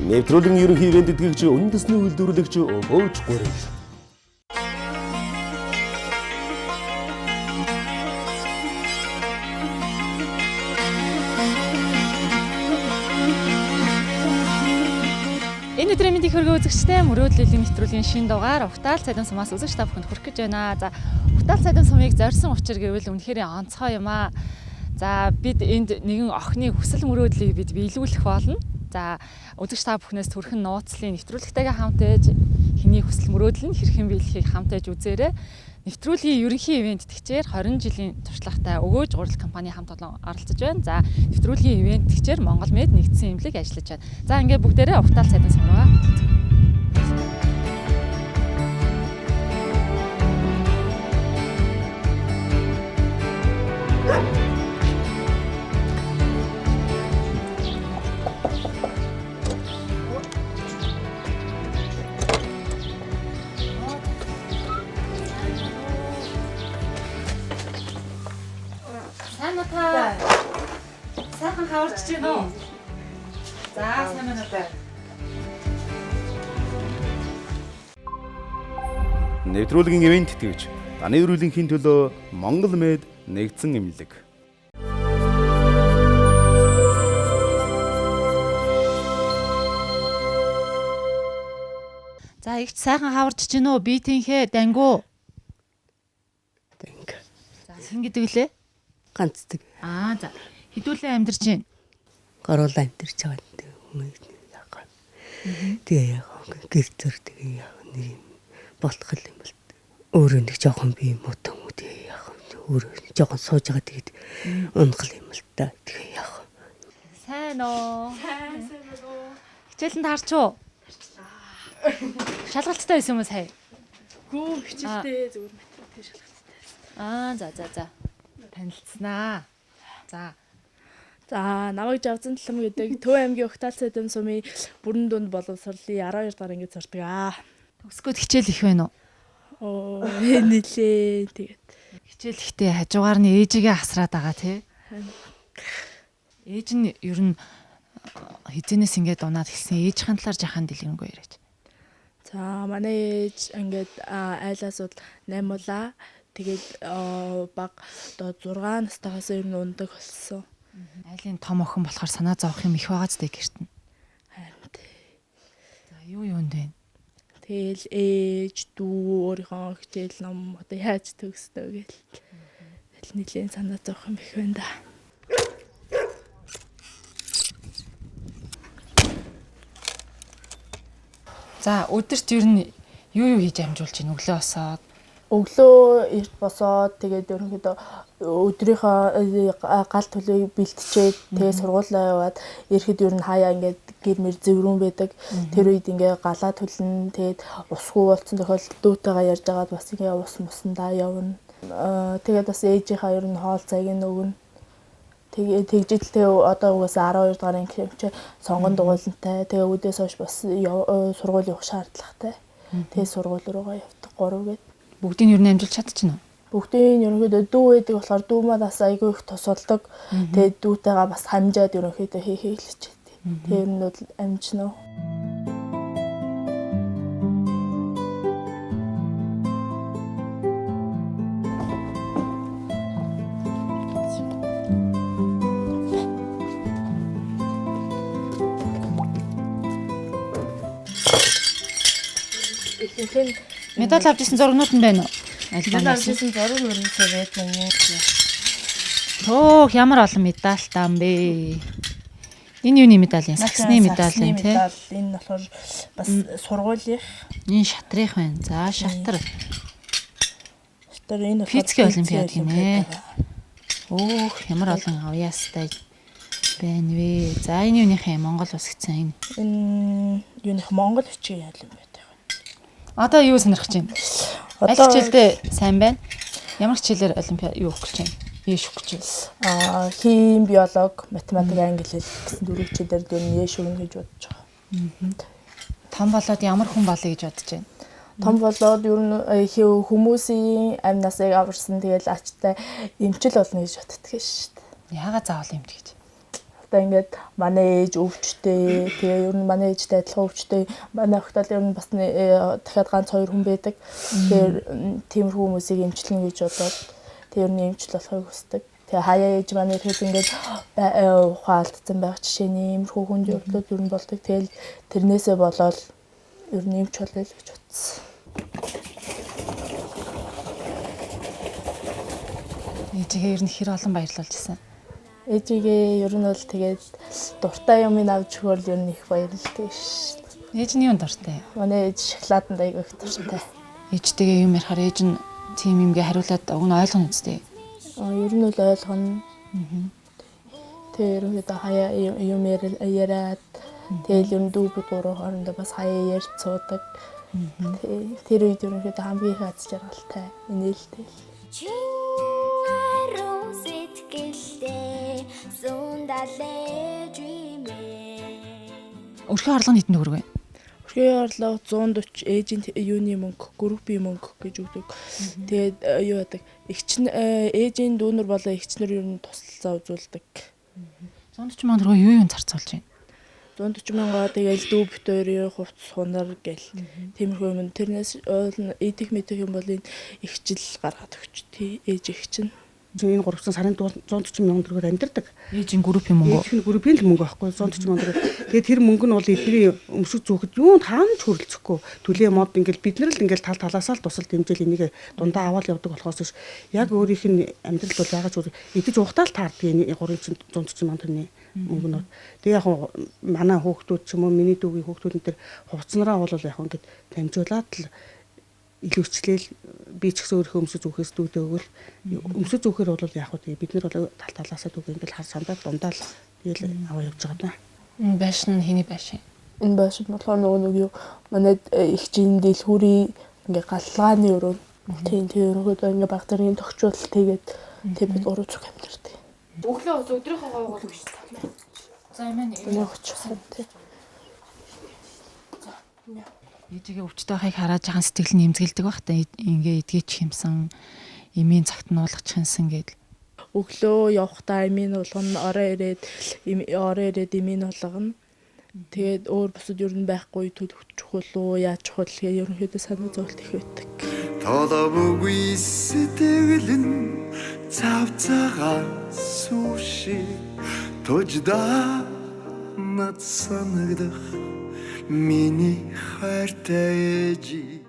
Нэвтрүүлгийн ерөнхий ивент тэтгэгч үндэсний үйлдвэрлэгч Өгөөж Гурил. Энэ өдрийн мэндийг хөргөө үзэгчтэй мөрөөдлийн нэвтрүүлгийн шинэ дугаар Угтаал цайдам сумаас үзэгч та бүхэнд хүрэх гэж байна. За, Угтаал цайдам сумыг зорьсон учир гэвэл үнэхээр онцгой юм аа. За, бид энд нэгэн охины хүсэл мөрөөдлийг бид биелүүлэх болно. За, үзэгч та бүхнээс төрхөн нууцлын нэвтрүүлэгтэйгээ хамт ээж хэний хүсэл мөрөөдөл нь хэрхэн биелэхийг хамт ээж үзээрэй. Нэвтрүүлгийн ерөнхий ивент тэтгэгчээр 20 жилийн туршлагатай Өгөөж гурил компани хамт олон оролцож байна. За, нэвтрүүлгийн ивент тэтгэгчээр Монгол Мед нэгдсэн эмнэлэг ажиллаж байна. За, ингээд бүгдээрээ Угтаал цайдан сум руугаа. Сайн уу та? Сайхан хаварч байна уу? За, сайн байна уу та? Нэвтрүүлгийн ивент тэтгэгч Даны өрүүлэнхийн төлөө Монгол Мед нэгдсэн эмнэлэг. За, ихч сайхан хаварч байна уу? Би тэнхээ дангуу. Данг. За, хэн гэдэг лээ? Ганцдаг. Аа, за. Хідүүлээ амьдарч байна. Гарлаа амьдарч байгаа гэдэг хүн яах вэ? Тэгээ яах вэ? Гэр зөр тэгээ яах нэг юм болтгол юм бол өөрөө нэг жоохон би юм уу юм уу тэгээ яах вэ? Өөрөө жоохон сууж байгаа тэгээд унахал юм л та. Тэгээ яах вэ? Сайн уу? Сайн сайн уу. Хичээлэнд харч уу? Шалгалттай байсан юм уу сая? Гүү хичээлтэй зүгээр математик шалгалттай. Аа, за за за. Танилцсанаа. За. За, намайг Жавзан Талам гэдэг Төв аймгийн Угтаал цайдам сумын бүрэн дунд боловсролын 12 дахь ангид сурдаг аа. Төгсгөөд хичээл их байна уу? Оо, нилээ тэгээд. Хичээл ихтэй хажуугаар нь ээжигээ асраад байгаа тий. Ээж нь ер нь хизэнээс ингээд унаад хэлсэн ээжийн талаар жахан дэлгэрэнгүй яриач. За, манай ээж ингээд айлаас бол 8 улаа. Тэгээд баг одоо 6 настайгаас ер нь ундаг болсон. Айлын том охин болохоор санаа зовох юм их байгаа ч дээ гэрт нь. Харин тий. За, юу юунд вэ? Тэгэл ээж, дүү өөрийнхөө хичээл ном одоо яаж төгсдөө гэл. Тэгэл нилээн санаа зовох юм их байна да. За, өдөрт ер нь юу юу хийж амжуулж байна өглөө босоод? Өглөө эрт босоод тэгээд ерөнхийдөө өдрийнхөө гал төлөйг бэлтжээд тэгээд сургуулаа яваад ирэхэд ер нь хаяа ингээд гэр мэр зэврүүн байдаг. Тэр үед ингээд галаа төлнө. Тэгээд усгүй болцсон тохиолдолд дүүтэйгээ ярьж агаад бас ингээд ус мусандаа явна. Тэгээд бас ээжийнхаа ер нь хоол цайг нь өгнө. Тэгээ тэгжил тэгээ одоо угаасаа 12 дугаар анги юм чи сонгон дугуулантай. Тэгээ үүдээс хойш бас сургууль явах шаардлагатай. Тэгээ сургууль руугаа явдаг 3 гээд. Бүгдийг ер нь амжуулж чадчихна уу? Бүгдийг ерөнхийдөө дүү байдаг болохоор дүү маань бас айгүй их тусалдаг. Тэгээд дүүтэйгээ бас хамжаад ерөнхийдөө хий хийлж. Тэгээ ер нь бол амжина уу. Ихэнх нь Медаль авч ирсэн зургнууд нь байна уу? медаль авч ирсэн зураг өрнөсөө байдаг юм уу? Төөх ямар олон медальтай юм бэ? Энэ юуны медаль юм? Саксны медаль юм тий. Медаль энэ болохоор бас сургуулийн Энэ шатрынх байна. За, шатар. шатар энэ болохоор Физикийн олимпиад физикийн гинэ. олимпиад байгаа. Өөх ямар олон авьяастай байна вэ? За, энэ юуных юм? Монгол улс гэсэн энэ. Энэ юуных Монгол бичгийн олимпиад байгаа. Одоо юу сонирхож байна? Аль Одоо хичээлдээ сайн байна? Ямар хичээлээр олимпиад юу өгөх гэж байна? Яш өгөх гэж байна? Аа, хим, биолог, математик, англи хэл гэсэн дөрвөн хичээлээр ер нь яш өгнө гэж бодож байгаа. Том болоод ямар хүн болъё гэж бодож байна? Том болоод ер нь хүмүүсийн амь насыг аварсан, тэгэл ачтай эмчил болно гэж боддөг шүү дээ. Яагаад заавал эмч гэж? Одоо ингээд манай ээж өвчтэй, тэгээ ер нь манай ээжтэй адилхан өвчтэй, манай охтол ер нь бас дахиад ганц хоёр хүн байдаг. Тэгэхээр тиймэрхүү хүмүүсийг эмчлэн гэж бодоод тэг ер нь эмчил болохыг хүсдэг. Тэгээ хаяа ээж манай ирэхэд ингээд ухаан алдсан байх жишээ нь иймэрхүү хүнд явдлууд ер нь болдог. Тэгэл тэрнээсээ болоод ер нь эмч болъё л гэж бодсон. Ээжигээ ер нь хэр олон баярлуулж ирсэн? Ээжигээ ер нь бол тэгээд дуртай юмыг авч өгөөл ер нь их баярлалтай шүү дээ. Ээж нь юунд дуртай? Манай ээж шоколаданд айгүй их дуртай. Ээжтэйгээ юм ярихаар ээж нь тийм юмгээ хариулаад уг нь ойлгоно үстэй. Ер нь бол ойлгоно. Тэгээ ерөнхийдөө хаяа юм яриад тэгэл ер нь дүү бид гурав хоорондоо бас хаяа ярьж суудаг. Тэр үед ерөнхийдөө хамгийн их аз жаргалтай, инээлтэй. Өрхийн орлого нь хэдэн төгрөг вэ? Өрхийн орлого 140 ээжийн юуны мөнгө, группийн мөнгө гэж өгдөг. Тэгээд юу яадаг? Эгч ээжийн дүүнер болон эгчнэр ер нь тусалцаа үзүүлдэг. 140 мянган төгрөг юу юунд зарцуулж байна? 140 мянгаа тэгэл дүү битүүрийн хувцас сунар гэл тиймэрхүү юм. Тэрнээс ойл нь идэх мэдэх юм бол энэ эгчл гаргаад өгч тий ээж эгч нь. Энэ 3 сарын 140 мянган төгрөгөөр амьдардаг. Ээжийн группийн мөнгө. Ээжийн группийн л мөнгө байхгүй 140 мянган төгрөг. Тэгээд тэр мөнгө нь бол эдний өмсөж зүүхэд юунд хаанч хүрэлцэхгүй. Түлээ мод ингээл бид нар л ингээл тал талаасаа л тусал дэмжээл энийг дундаа аваад явдаг болохоос биш. Яг өөрийнх нь амьдрал бол яагаад ч идэж уухтаа л таардаг энэ 340 мянган төгрөгийн мөнгө нь. Тэгээ яг манай хүүхдүүд ч юм уу миний дүүгийн хүүхдүүд энэ төр хувцснараа бол яг ингээд дамжуулаад л илүүчлээл би ч гэсэн өөрийнхөө өмсөж зүүхээс дүүдээ өгөл өмсөж зүүхээр бол яг хөө бид нар бол тал талаасаа дүүг ингээл хар сандаад дундаа л тэгэл аваа явж байгаа даа. Энэ байшин хэний байшин? Энэ байшин болохоор нөгөө нэг юу манай эгчийн дэлгүүрийн ингээ галгааны өрөө. Тийм тийм өрөөхөд ингээ баг зэргийн тохиолдол тэгээд тэг бид гурав зүг амьдардаг. Өглөө өдрийнхөө говь гол биш үү? За юм энэ очихсан тий. За. Ээжигээ өвчтөй байхыг хараад жахан сэтгэл нь эмзэгэлдэг байх та ингээ эдгээч хэмсэн эмийн цагт нуулгач хэмсэн гэдэл. Өглөө явахдаа эмийн уулгана, орой ирээд эмийн уулгана. Тэгээд өөр бусад ер нь байхгүй төлөвчих болов яаж чухал гэх ерөнхийдөө санаа зовлт их байдаг. Толовгүй сэтгэл нь цав цагаан суши тожда над санагдах миний хайртай ээжи.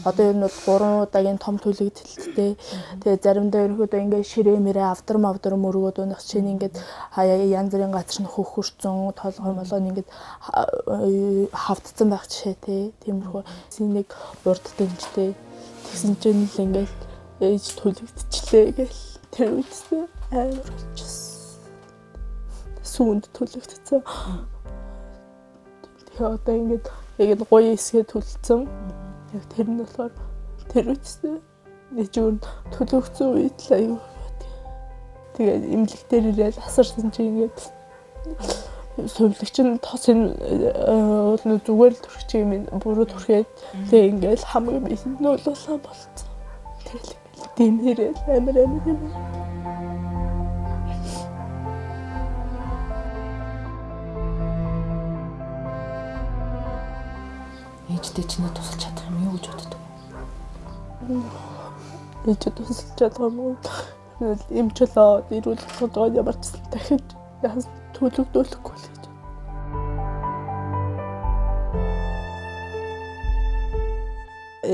Одоо ер нь бол 3 удаагийн том түлэгдэлттэй. Тэгээ заримдаа ерөнхийдөө ингээд ширээ мэрээ авдар мавдар мөргөөд өнөх чинь ингээд хаяа янз бүрийн газар нь хөхөрцөн толгой молгоо ингээд хавтцсан байх жишээ тий. Тиймэрхүү нэг урд дэмжтэй. Тэгсэн чинь л ингээд ээж түлэгдчихлээ гэл тэр үедээ амар болчихсон. Сүүнд түлэгдсэн. Тэгээ одоо ингээд яг гоё эсгээ түлцсэн. Яг тэр нь болохоор тэр үедээ нэг юм төлөгцөн үед л аюу. Тэгээд эмнэлэг дээр ирээд асарсан чинь ингээд сувлагч нь тос энэ уул нь зүгээр л төрчих юм буруу төрхөөд тэгээ ингээд хамгийн нөлөөлсөн болцсон. Тэгэл ингээд дэмэрэл амар амар юм. Ээжтэй чинээ тусалж чадах юм юу гэж боддог? Ээжээ тусалж чадах юм уу? Эмчлээд эрүүл болоход ямар ч дахиж төлөгдүүлэхгүй л гэж.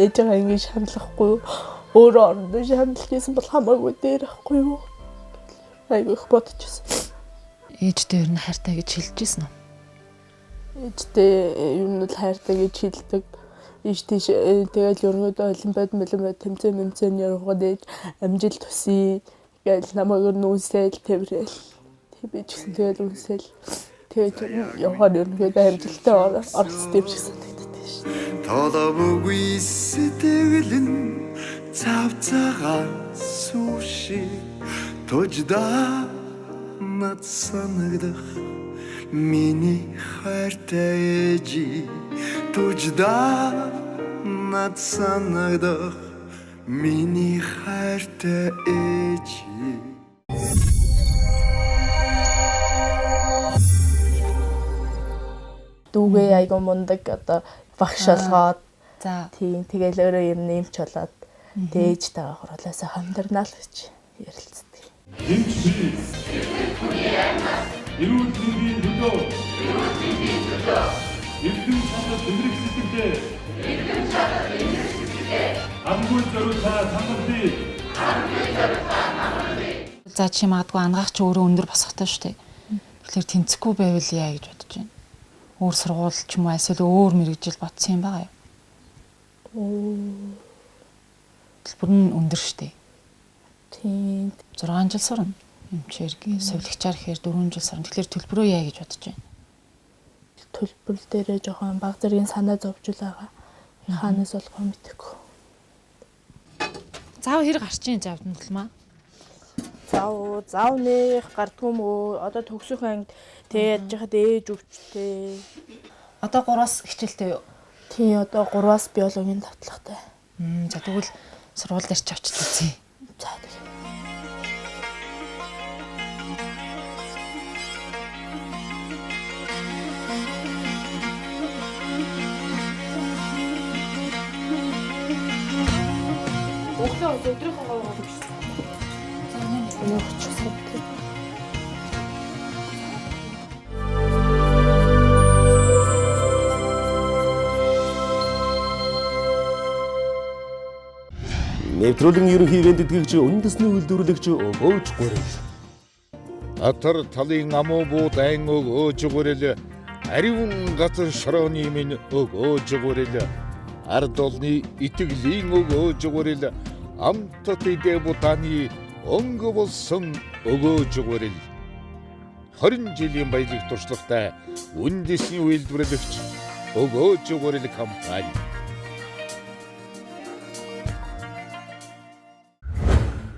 Ээжээ ингэ шаналлахгүй өөрөө орондоо шаналж исэн бол хамаагүй дээр ахгүй юу? Айгүй их бодчихсон. Ээжтэй ер нь хайртай гэж хэлж ирсэн үү? Ээжтэй ер нь л хайртай гэж хэлдэг. Ээж тийш тэгэл ерөнхийдөө олимпиад мэлэмбад тэмцээн мэмцээн явахад ээж амжилт хүсье гэж намайг ер нь үнсээл тэрэл. Тэг би ч гэсэн тэгэл үнсээл. Тэгээд явахаар ерөнхийдөө амжилттай оролцсон юм шиг санагддаг шүү дээ. Толовгүй сэтгэл нь цав цагаан суши тожда над санагдах миний хайртай ээжи тожда над санагдах миний хайртай ээж. Дүүгээ айгу мундаг одоо багш болгоод За. Тийм тэгэл өөрөө юм нэмч болоод дээжтэйгээ хурлаа сайхан амьдрнаа л гэж ярилцдаг. Эмч би. Эрүүл мэндийн төлөө. Эрүүл мэндийн төлөө. Эрдэм чадал тэмрэх сэтгэлтэй. Эрдэм чадал тэмрэх сэтгэлтэй. Амгүй зориулаа самбарлыг. Амгүй зориулаа самбарлыг. За чи магадгүй ангаах чи өөрөө өндөр босготой шүү дээ. Тэгэхээр тэнцэхгүй байвал яа гэж бодож байна. Өөр сургууль ч юм уу эсвэл өөр мэрэгжил бодсон юм байгаа юу? Төлбөр нь өндөр шүү дээ. Тийм. 6 жил сурна. Эмчээр совилогчаар гэхээр 4 жил сурна. Тэгэхээр төлбөрөө яа гэж бодож байна. Төлбөр дээрээ жоохон баг зэргийн санаа зовж л байгаа. Хаанаас болох юм мэдэхгүй. Зав хэрэг гарч ийн завдан тулмаа. Зав зав нэх гардгүй юм уу? Одоо төгсөх ангид тэгээ ядж хаад ээж өвчтэй. Одоо 3-аас хичээлтэй юу? Тийм одоо 3-аас биологийн давтлагатай. За тэгвэл сургууль дээр чи очиж үзье. За тэгээ. Өглөө өдрийнхөө гоо гоо гэж. Өнөөх ч савдаг. Нэвтрүүлгийн ерөнхий ивент тэтгэгч үндэсний үйлдвэрлэгч өгөөж гурил. Татар талын амуу буу дайн өгөөж гурил. Аривын газар шорооны минь өгөөж гурил. Ард олны итгэлийн өгөөж гурил. Амтат идэ бутаны өнгө болсон өгөөж гурил. 20 жилийн баялаг туршлагатай үндэсний үйлдвэрлэгч өгөөж гурил компани.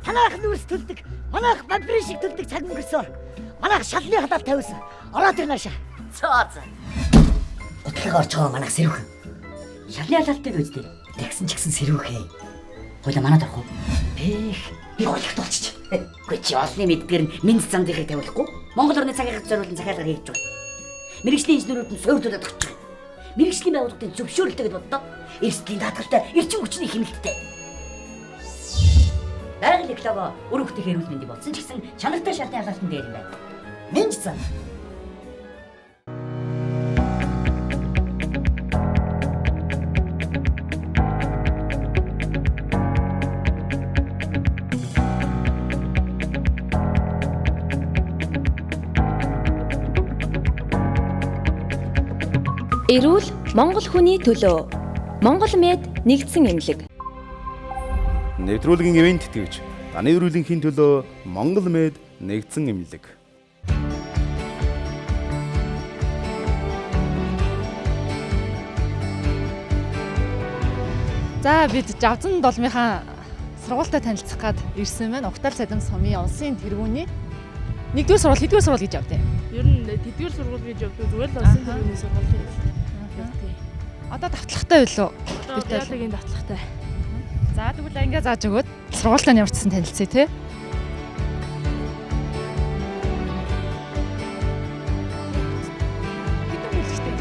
Танайх нүүрс төлдөг, манайх бамбрын шиг төлдөг цаг өнгөрсөн. Манайх шалны халаал тавьсан. Ороод ир наашаа. Цоо цоо. Утлаг орж байгаа манайх сэрүүхэн. Шалны халаалтай үстэй. Тэгсэн ч гэсэн сэрүүхээ. Хойло манад орох уу? Бэх, би хойлохт болчих. Үгүй чи олны мэдгээр нь минь зам дихыг тавиулахгүй. Монгол орны цагийг зориулан захиалга хийж байгаа. Мэргэжлийн инженерүүд нь суур төлөөд очиж байгаа. Мэргэжлийн байгууллагын зөвшөөрөлтэй гэж бодлоо. Эрсдлийн даатгалтай, эрчим хүчний хэмнэлттэй. Байгаль эколого үр хөвгтөх эрүүл мэндийн болсон ч гэсэн чанартай шалны халаалтан дээр юм байна. Минь зам. Эрүүл Монгол хүний төлөө. Монгол мед нэгдсэн эмнэлэг. Нэвтрүүлгийн ивент тэтгэгч Даны эрүүлэнхийн төлөө Монгол мед нэгдсэн эмнэлэг. За бид Жавзан долмынхаа сургуультай танилцах гад ирсэн байна. Угтаал цадам сумын улсын тэргүүний нэгдүгээр сургууль, хэддүгээр сургууль гэж явдیں۔ Ер нь тэдгээр сургууль гэж явдаг. Зүгээр л улсын тэргүүний сургууль гэж явдаг. Одоо давтлагатай байлуу? Одоо биологийн давтлагатай. За тэгвэл ангаа зааж өгөөд сургуультай ямар ч гэсэн танилцъя те. Хэдэн бүлэгтэй?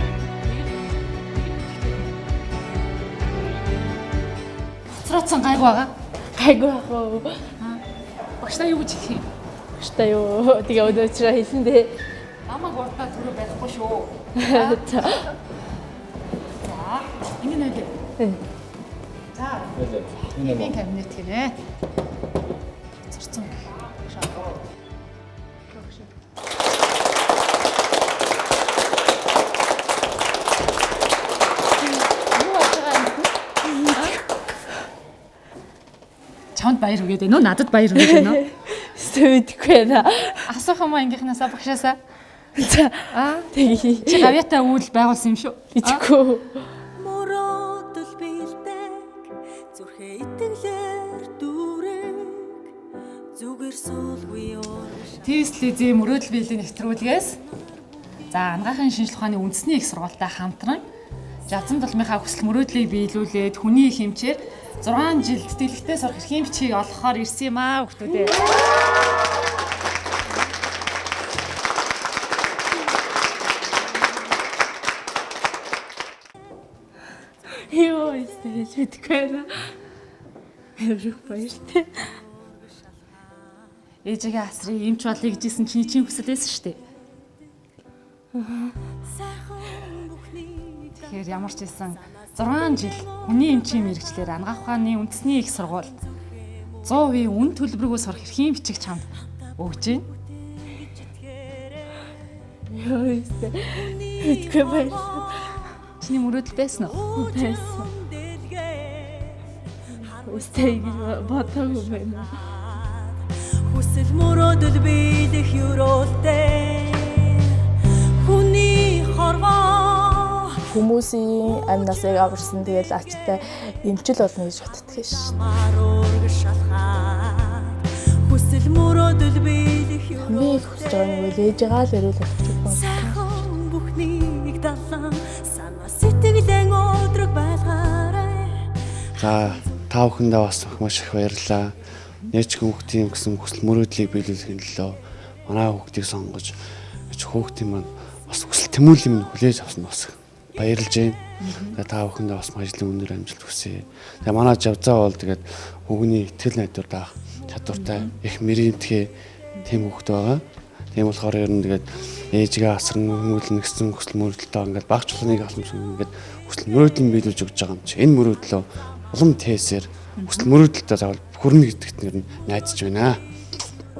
Хоцрооцсон гайгүй байгаа. Гайгүй ах уу. Багштай юу гэж хэлэх юм? Багштай юу. Тэгээ өнөөчрөө хэлсэн дээ. Намайг урдаа түрүү барихгүй шүү. За. За, ингэ нөлөө. За. Энэ кабинет гинэ. Цорцсон гэх. Юу болж байгаа юм бэ? Чамд баяр хүргээд байна уу? Надад баяр хүргээд байна уу? Өстө мэдэхгүй байна. Асуух юм уу ангийнхнаасаа багшаасаа? За. Аа, Тэгээ. чи гавьяатай үйл байгуулсан юм шүү. Итгэхгүй. Мөрөөдөл бэлдэг зүрхээ итгэлээр дүүрэг зүгээр суулгүй урагш Тэслизийн мөрөөдөл биелийн нэвтрүүлгээс за ангаахын шинжлэх ухааны үндэсний их сургуультай хамтран Жавзан дулмынхаа хүсэл мөрөөдлийг биелүүлээд хүний хэмчээр 6 жил тэтгэлэгтэй сурах эрхийн бичгийг олгохоор ирсэн юм аа хүүхдүүдээ. Йоо, истэж мэдэхгүй байна. Амар баяртай. Ээжигээ асрыг эмч болъё гэжсэн чиний чин хүсэл байсан шүү дээ. Тэгэхээр ямар ч байсан 6 жил хүний эмчийн мэргэжлээр анагаах ухааны үндэсний их сургуульд 100% үн төлбөргүй сурах эрхийн бичиг чамд өгч байна. Йоо, истэ. Мэдгүй баярлалаа. Чиний мөрөөдөл байсан уу? Байсан. Үстэй гэж бодоогүй байна. Хүсэл мөрөөдөл биелэх юролтэй хүний хорвоо Хүмүүсийн амь насыг аварсан, тэгэл ачтай эмчил болно гэж боддөг ш. Хүсэл мөрөөдөл биелэх Хамгийн их хүсэж байгаа нь үл ээжигээ л эрүүл болгочих байна. Сайхан бүхнийг далан санаа сэтгэлэн өдрөг байлгаарай. За та бүхэндээ бас маш их баярлалаа. Нээч хүүхдийн гэсэн хүсэл мөрөөдлийг биелүүлэхийн төлөө манай хүүхдийг сонгож хүүхдийн маань бас хүсэл тэмүүллийн минь хүлээж авсан бас баярлж байна. Тэгээ та бүхэндээ бас ажлын өндөр амжилт хүсье. Тэгээ манай Жавзаа бол тэгээд хүүгний итгэл найдвар даах чадвартай их мэрэмтгий тийм хүүхд байгаа. Тийм болохоор ер нь тэгээд ээжигээ асран хүмүүлнэ гэсэн хүсэл мөрөөдөлтөө ингээд баг чулууныг алхамж ингээд хүсэл мөрөөдөл нь биелүүлж өгч байгаа юм чи. Энэ мөрөөдлөө улам тээсээр хүсэл мөрөөдөлтөө заавал хүрнэ гэдэгт нэр нь найдаж байна.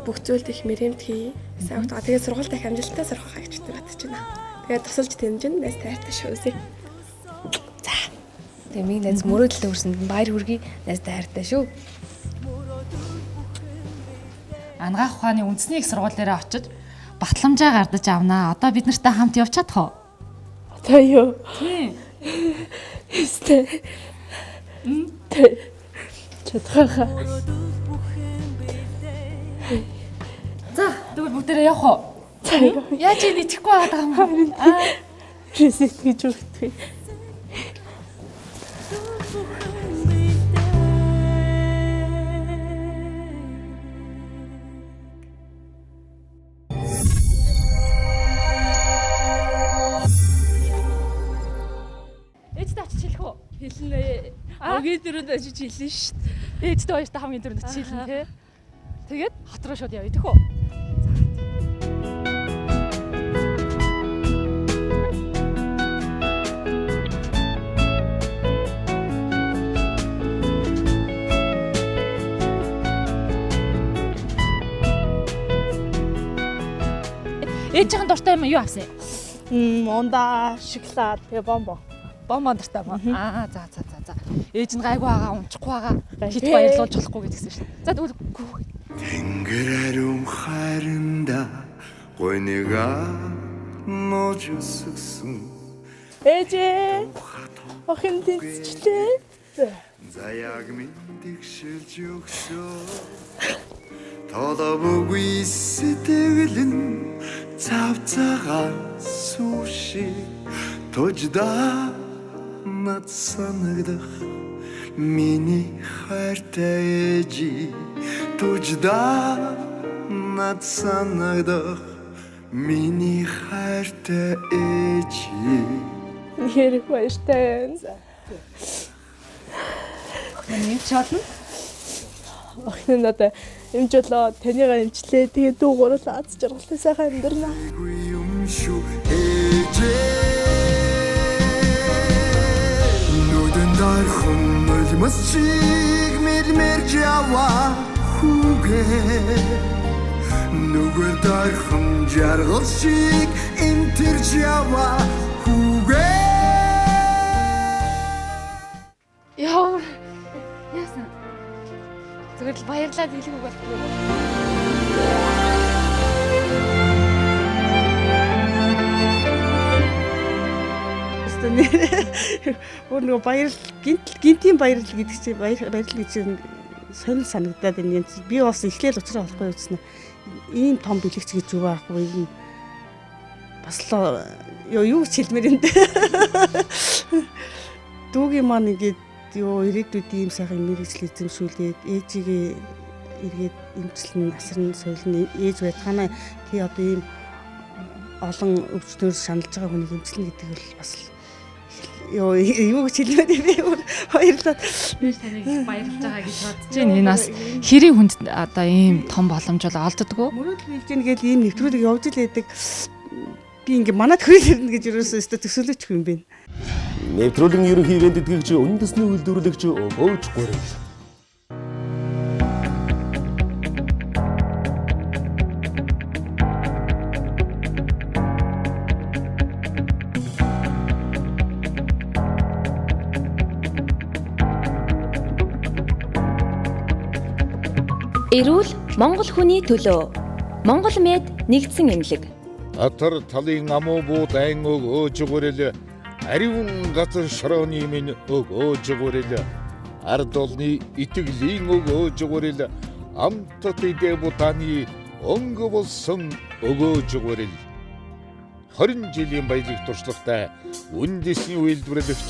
Бүх зүйлд их мэрэмтгий сайн хүүхд байгаа. Тэгээд сургуульд их амжилттай сурах байхаа гэж бодож байна. Тэгээд тусалж дэмжин найз тайртай шүү. За. Тэгээ миний найз мөрөөдөлтөд хүрсэнд баяр хүргэе. Найз тайртай шүү. Анагаах ухааны үндэсний их сургууль дээр очиж батламжаа гардаж авнаа. Одоо бид нартай хамт явж чадах уу? Одоо юу? Тийм. Истэ. Тэ. Чадхаа. За, тэгвэл бүгдээрээ явах уу? За. Яаж ийм итгэхгүй байгаа юм бэ? Ресет гэж өгдөг. Ээжтэй очиж хэлэх үү? Хэлнэ. Хамгийн түрүүнд очиж хэлнэ шүү дээ. Ээжтэй хоёртой хамгийн түрүүнд очиж хэлнэ тий. Тэгээд хот руу шууд явъя тэхүү. Ээжийн дуртай юм юу авсан юм? Ундаа, шоколад, тэгээ бомбон. Бомбон дуртай юм. Аа за за за за. Ээж нь гайгүй байгаа, унчихгүй байгаа. Хит баярлуулж болохгүй гэдгсэн шин. За тэгвэл Тэнгэр ариун хайранда гойныга нууж өсгсөн. Ээжээ. Охин тэнцчлээ. Заяаг минь тэгшилж өгсөө. Толовгүй сэтгэл нь цав цагаан сүүши тужда над санагдах миний хайртай ээжи тужда над санагдах миний хайртай ээжи. Нэр баяртай байна. Охин эмч болно. Охин нь одоо эмч болоо, таныгаа эмчлээ. Тэгээ дүү гурлаа аз жаргалтай сайхан амьдрнаа. Юм шүү ээжээ. Нүдэнд ойрхон нулимс шиг мэлмэрч яваа хүүгээ. Нүгэлд ойрхон жаргал шиг энтерч яваа хүүгээ. Яа. Яасан? Зүгээр л баярлаад хэлэх үг болтгоо. Өөр нөгөө баярл гинтийн баярл гэдэг чинь баярл гэж чинь сонир санагдаад байна юм. Би бас эхлээл учраа олохгүй явуулсан. Ийм том бэлэгч гэж юу байхгүй юм. Бас л юу ч хэлмээр юм дээ. Дүүгийн маань ингээд юу ирээдүйд ийм сайхан мэргэжил эзэмшүүлээд ээжигээ эргээд эмчлэн асарн соёлн ээж байтгаана тий одоо ийм олон өвчтөр шаналж байгаа хүнийг эмчлэн гэдэг бол бас юу гэж хэлмээр би баярлалаа. Би таныг их баярлж байгаа гэж бодож байна. Энэ бас хэрийн хүнд одоо ийм том боломж бол олддоггүй. Мөрөөдөл биелж гин гэж ийм нэвтрүүлэг явж л байдаг. Би ингээ манад хүрэл ирнэ гэж ерөөсөө өстө төсөөлөч юм бэ. Нэвтрүүлгийн ерөнхий ивент тэтгэгч үндэсний үйлдвэрлэгч Өвөөж Гурил. Эрүүл Монгол хүний төлөө. Монгол мед нэгдсэн эмнэлэг. Атар талын амуу буу дайн өгөөж гурил аривын газар шорооны минь өгөөж гурил ард олны итгэлийн өгөөж гурил амтат идэ бутаны өнгө болсон өгөөж гурил 20 жилийн баялаг туршлагатай үндэсний үйлдвэрлэгч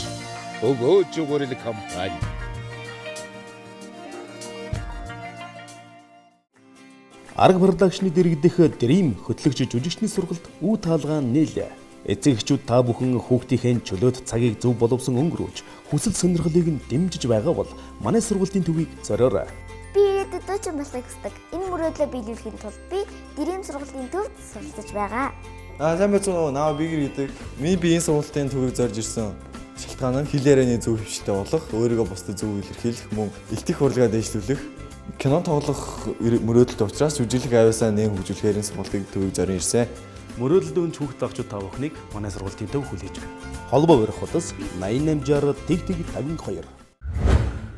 өгөөж гурил компани. Арга барилаагчны дэргэдэх Dream хөтлөгч жүжигчний сургалт үе таалгаан нийлээ. Эцэг эхчүүд та бүхэн хүүхдийнхээ чөлөөт цагийг зөв боловсон өнгөрүүлж хүсэл сонирхлыг нь дэмжиж байгаа бол манай сургуулийн төвийг зориорой. Би ирээдүйд дуучин болохыг хүсдэг. Энэ мөрөөдлөө биелүүлэхийн тулд би Dream сургуулийн төвд суралцж байгаа. Сайн байцгаана уу? Наа Бигэр гэдэг. Миний би энэ сургуулийн төвийг зорж ирсэн шалтгаан нь хэл ярианы зөв хөвшөлтэй болох, өөрийгөө бусдад зөв илэрхийлэх, мөн элтэх урлагаа дэвшлүүлэх, кино тоглох мөрөөдөлтэй учраас жүжиглэх авьяасаа нээн хөгжүүлэхээр энэ сургуулийн төвийг зорин ирсэн. Мөрөөдөлд үнч хүүхд агчид та бүхнийг манай сургуулийн төв хүлээж байна. Холбоо барих худас 8860 тэг тэг 52.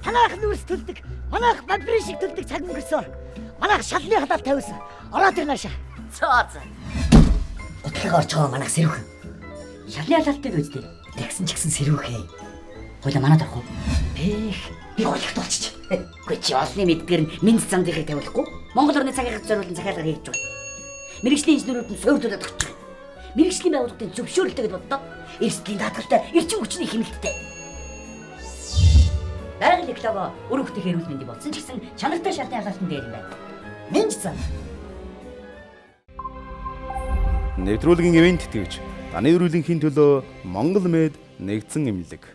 Танайх нүүрс төлдөг, манайх бамбрын шиг төлдөг цаг өнгөрсөн. Манайх шалны халаал тавьсан. Ороод ир наашаа. Цоо цоо. Утлаг орж байгаа манайх сэрүүхэн. Шалны халаалтай л үстэй. Тэгсэн ч гэсэн сэрүүхээ. Хойло манад орох уу? Пэх, би хойлохт болчих. Үгүй чи олны мэдгээр нь минь зандынхыг тавиулахгүй. Монгол орны цагийг зориулан захиалга хийж байгаа. Мэргэжлийн инженерүүд нь суур төлөөд очиж байгаа. Мэргэжлийн байгууллагын зөвшөөрөлтэй гэж бодлоо. Эрсдлийн даатгалтай, эрчим хүчний хэмнэлттэй. Байгаль экологи үр хөвгтөх эрүүл мэндийг бодсон ч гэсэн чанартай шалны халаалтан дээр юм байна. Минь зан. Нэвтрүүлгийн ивент тэтгэгч таны эрүүлэнхийн төлөө Монгол мед нэгдсэн эмнэлэг.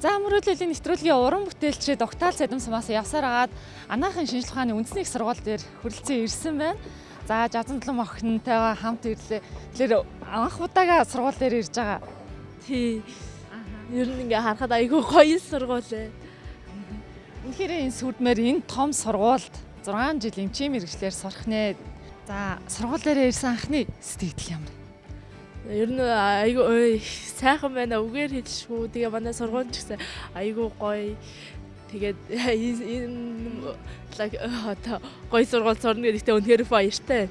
За мөрөөдлийн нэвтрүүлгийн уран бүтээлчид Угтаал цадим сумаас явсаар агаад анаахын шинжлэх ухааны үндэсний их сургууль дээр хүрэлцэн ирсэн байна. За Жазандлан охинтойгоо хамт ирлээ. Тэгэхээр анх удаага сургууль дээр ирж байгаа. Тий. Ер нь ингээ харахад айгүй гоё сургууль ээ. Үнэхээр энэ сүрдмээр энэ том сургуульд 6 жил эмчийн мэргэжлээр сурах нэ. За сургууль дээр ирсэн анхны сэтгэл ямар? Ер нь айгүй сайхан байна. Үгээр хэлшгүй. Тэгээ манай сургууль ч гэсэн айгүй гоё. Тэгээд энэ одоо гоё сургууль сурна гэдэгтээ үнэхээр баяртай.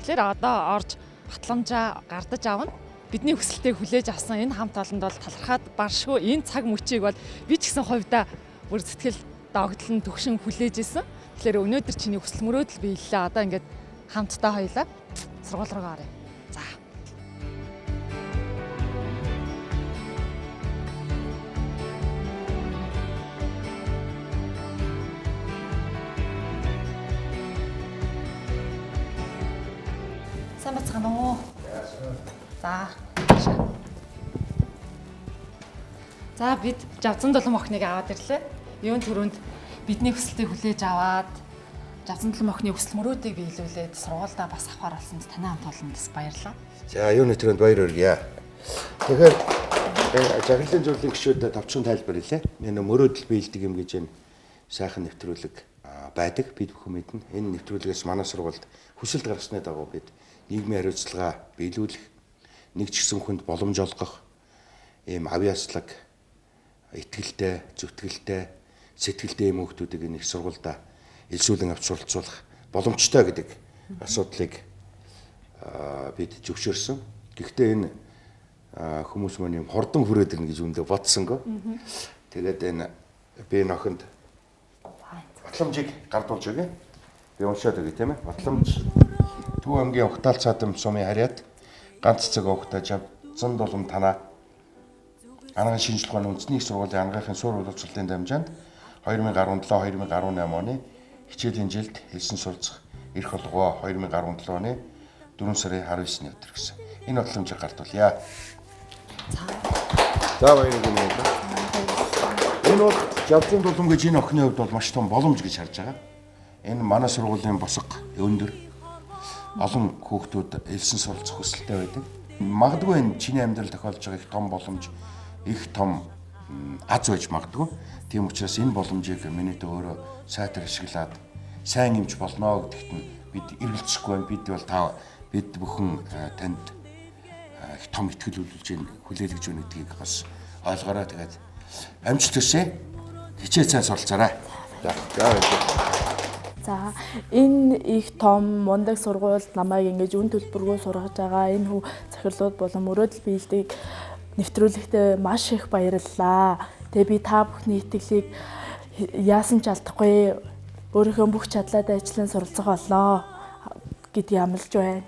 Тэгэхээр одоо орж батламжаа гардаж авна. Бидний хүсэлтийг хүлээж авсан энэ хамт олонд бол талархаад баршгүй энэ цаг мөчийг бол би ч гэсэн хувьдаа бүр сэтгэл догдлон төгшин хүлээж исэн. Тэгэхээр өнөөдөр чиний хүсэл мөрөөдөл биеллээ. Одоо ингээд хамтдаа хоёлаа сургууль руугаа оръё. За. Сайн бацгаана уу? За. За бид Жавзан долон охиныг аваад ирлээ. Юун түрүүнд бидний хүсэлтийг хүлээж аваад Жавзан долон охины хүсэл мөрөөдийг биелүүлээд сургуульдаа бас авахар болсон танай хамт олонд бас баярлалаа. За юуны түрүүнд баяр хүргье. Тэгэхээр захирлын зөвлөлийн гишүүд товчхон тайлбар хэлье. Энэ мөрөөдөл биелдэг юм гэж энэ сайхан нэвтрүүлэг байдаг. Бид бүхэн мэднэ. Энэ нэвтрүүлгээс манай сургуульд хүсэлт гаргасны дагуу бид нийгмийн хариуцлага биелүүлэх, нэг ч гэсэн хүнд боломж олгох ийм авьяаслаг, итгэлтэй, зүтгэлтэй, сэтгэлтэй ийм хүмүүсийг энэ их сургуульдаа элсүүлэн авч суралцуулах боломжтой гэдэг асуудлыг бид зөвшөөрсөн. Гэхдээ энэ хүмүүс маань юм хурдан хүрээд ирнэ гэж үндэ бодсонгүй. Тэгээд энэ би нохонд Батламжийг гардуулж өгье. Би уншаад өгье, тийм ээ. Батламж Төв аймгийн Угтаал цаадам сумын харьяат ганц цэг угтаа Жавзан дулам танаа Анагаан шинжлэх ухааны үндэсний их сургуулийн анагаахын суурь боловсролын дамжаанд 2017-2018 оны хичээлийн жилд хэлсэн суралцах эрх олгоо 2017 оны 4 сарын 19-ны өдөр гэсэн. Энэ батламжийг гардуулъя. За баярлалаа. Энэ бол Жавзан дулам гэж энэ охины хувьд бол маш том боломж гэж харж байгаа. Энэ манай сургуулийн босго өндөр олон хүүхдүүд элсэн суралцах хүсэлтэй байдаг. Магадгүй энэ чиний амьдрал тохиолж байгаа их том боломж, их том аз байж магадгүй. Тийм учраас энэ боломжийг минийдээ өөрөө сайтар ашиглаад сайн эмч болно гэдэгт нь бид эргэлзэхгүй байна. Бид бол та бид бүхэн танд их том итгэл үлүүлж байна, хүлээлгэж байна гэдгийг бас ойлгоорой. Тэгээд амжилт хүсье. Хичээл сайн суралцаарай. За, баярлалаа. За, энэ их том мундаг сургуульд намайг ингэж үн төлбөргүй сургаж байгаа энэ хүү захирлууд болон мөрөөдөл биелдэг нэвтрүүлэгтээ маш их баярлалаа. Тэгээ би та бүхний итгэлийг яасан ч алдахгүй, өөрийнхөө бүх чадлаа дайчлан суралцах болноо гэдгийг амлаж байна.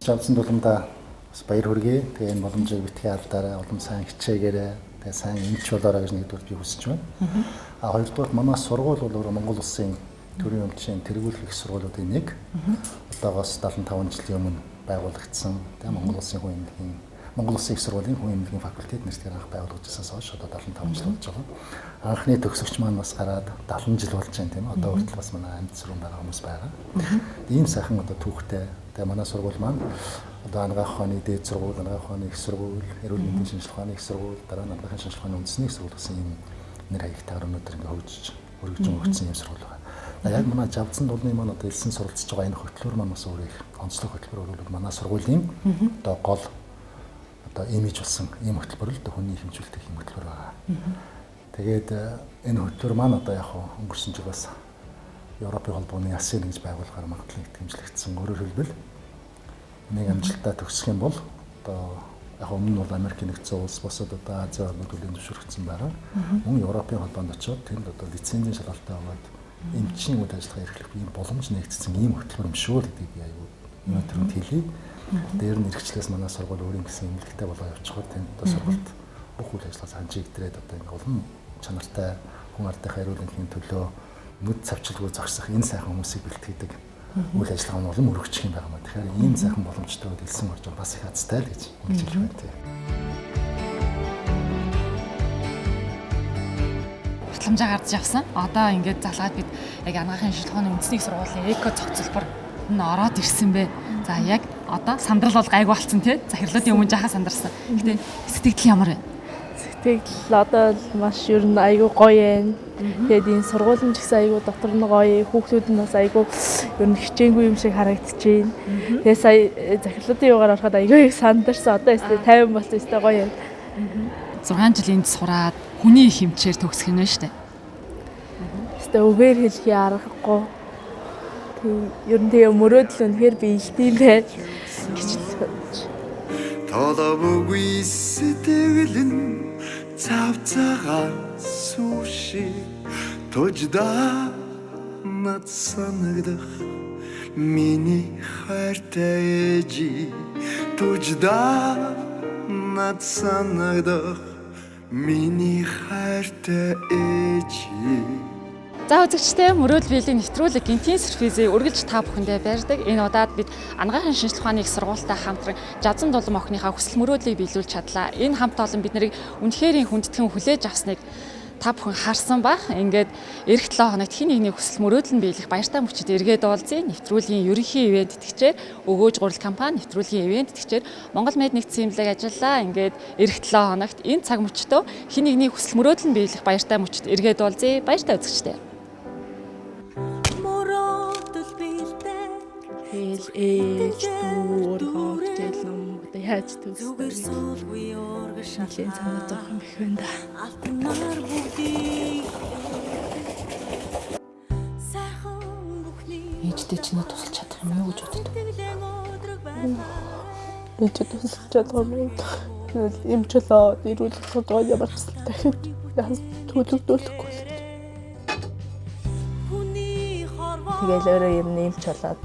Жавзан дуламдаа бас баяр хүргэе. Тэгээ энэ боломжийг битгий алдаарай, улам сайн хичээгээрэй. Тэгээ сайн эмч болоорой гэж нэгдүгээр би хүсэж байна. А хоёрдугаар манай сургууль бол өөрөө Монгол улсын төрийн өмчийн тэргуулах их сургуулиудын нэг. Одоогоос 75 жилийн өмнө байгуулагдсан. Тэгээ Монгол улсын хүн эмнэлгийн Монгол улсын их сургуулийн хүн эмнэлгийн факультет нэртэйгээр анх байгуулагдсанаас хойш одоо 75 жил болж байгаа. Анхны төгсөгч маань бас гараад 70 жил болж байна, тийм ээ. Одоо хүртэл бас манай амьд сүрэн байгаа хүмүүс байгаа. Ийм сайхан одоо түүхтэй. Тэгээ манай сургууль маань одоо анагаах ухааны дээд сургууль, анагаах ухааны их сургууль, эрүүл мэндийн шинжилгээ ухааны их сургууль, дараа нь анагаахын шинжилгээ ухааны үндэсний их сургууль гэсэн ийм нэр хаягтайгаар өнөөдөр ингээ хөгжиж, өргөжин өгсөн юм сургууль байгаа. Яг манай Жавзан дулны маань одоо элсэн суралцж байгаа энэ хөтөлбөр маань бас өөр их онцлог хөтөлбөр, өөрөөр манай сургуулийн одоо гол одоо имиж болсон ийм хөтөлбөр л хүний хэмжүүлдэг ийм хөтөлбөр байгаа. Тэгээд энэ хөтөлбөр маань одоо яг өнгөрсөн жил бас Европын холбооны АСЕАН гэж байгууллагаар магадлан итгэмжлэгдсэн. Өөрөөр хэлбэл энийг амжилттай төгсөх юм бол одоо яг өмнө нь бол Америкийн нэгдсэн улс, бусад одоо Азийн орнууд бүлээн зөвшөөрөгдсөн байгаа. Мөн Европын холбоонд очиод тэнд одоо лицензийн шалгалтаа аваад эмчийн үйл ажиллагаа эрхлэх ийм боломж нэгдсэн ийм хөтөлбөр юм шүү л гэдгийг би аюу өнөөдөр хэлье. Дээр нь эрхчлээс манай сургууль өөрийн гэсэн эмнэлэгтэй болоо явчихвар тэнд одоо сургалт бүх үйл ажиллагаа санжигдрээд одоо ингээ улам чанартай хүн ардынхаа эрүүл мэндийн төлөө нүд цавчилгүй зогсох энэ сайхан хүмүүсийг бэлтгэдэг үйл ажиллагаа нь улам өргөжих юм байна. Тэгэхээр ийм сайхан боломжтой элсэн орж бас их азтай л гэж ингэж хэлэх байна тий. Батламжаа гарч явсан. Одоо ингээд залгаад бид яг анагаахын шинжилгээ ухааны үндэсний их сургуулийн эко зохицолбор нь ороод ирсэн бэ. За яг одоо сандрал бол гайгүй болсон тий. Захирлуудын өмнө жаахан сандарсан. Гэтэ сэтгэл ямар вэ? Сэтгэл одоо маш ер нь айгүй гоё юм. Тэгээд энэ сургууль нь ч гэсэн айгүй дотор нь гоё, хүүхдүүд нь бас айгүй ер нь хичээнгүй юм шиг харагдчихээн. Тэгээд сая захирлуудын юугаар ороход айгүй их сандарсан. Одоо өстэй 50 болсон, өстэй гоё юм. 6 жил энд сураад хүний хэмчээр төгсөх нь шүү дээ. Өстэй үгээр хэлхий аргагүй. Тийм ер нь тэгээ мөрөөдөл үнэхээр биелдэм байх гэж бодож. Толовгүй сэтгэл нь цав цагаан суши тожда над санагдах миний хайртай ээжи, тожда над санагдах миний хайртай ээжи. За үзэгчдээ, мөрөөдөл биелийн нэвтрүүлэг гинтийн сюрпризийг үргэлж та бүхэндээ барьдаг. Энэ удаад бид анагаахын шинжилгээ ухааны их сургуультай хамтран Жавзан дулам охиныхаа хүсэл мөрөөдлийг биелүүлж чадлаа. Энэ хамт олон бид нарыг үнэхэрийн хүндэтгэн хүлээж авсныг та бүхэн харсан бах. Ингээд эх 7 хоногт хин нэгний хүсэл мөрөөдөл нь биелэх баяртай мөчид эргээд уулзъя. Нэвтрүүлгийн ерөнхий ивент тэтгэгчээр өгөөж гурал компани, нэвтрүүлгийн ивент тэтгэгчээр Монгол Мед нэгдсэн имлэг ажиллаа. Ингээд эх 7 хоногт энэ цаг мөчтөө хин нэгний хүсэл мөрөөдөл нь биелэх баяртай мөчид эргээд уулзъя. Баяртай үзэгчдээ. Мөрөөдөл биелдэг. Тэгэл ээж дүү өөрөө хичээл ном одоо яаж Зүгээр төгсдөг суулгүй урагш нэлийн санаа зовх юм их байна да. Алтнаар бүгдийг сайхан бүхний Ээжтэй чиний тусалж чадах юм юу гэж боддог? сэтгэлэн өдрөг байлгаа. Ээж тусалж чадах юм уу? Тэгвэл эмч болоод эрүүл болоход ямар ч дахиж төлөвлөхгүй л. Тэгэл өөрөө юм нэмч болоод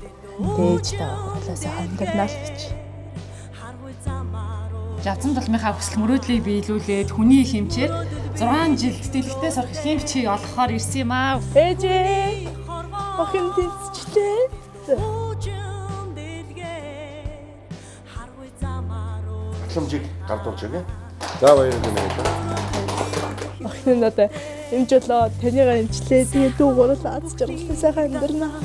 дээж тагаа сайхан амьдрнаа л гэж. Жавзан дулмынхаа хүсэл мөрөөдлийг биелүүлээд хүний хэмчээр 6 жил тэтгэлэгтэй сурах эрхийн бичгийг олгохоор ирсэн юм аа. Ээжээ. Охин тэнцчлээ. Батламжийг гардуулж өгье. За баярлалаа. Охин нь одоо эмч болоо таныгаа эмчлээ. Тэгээ дүү гурлаа аз жаргалтай сайхан амьдрнаа.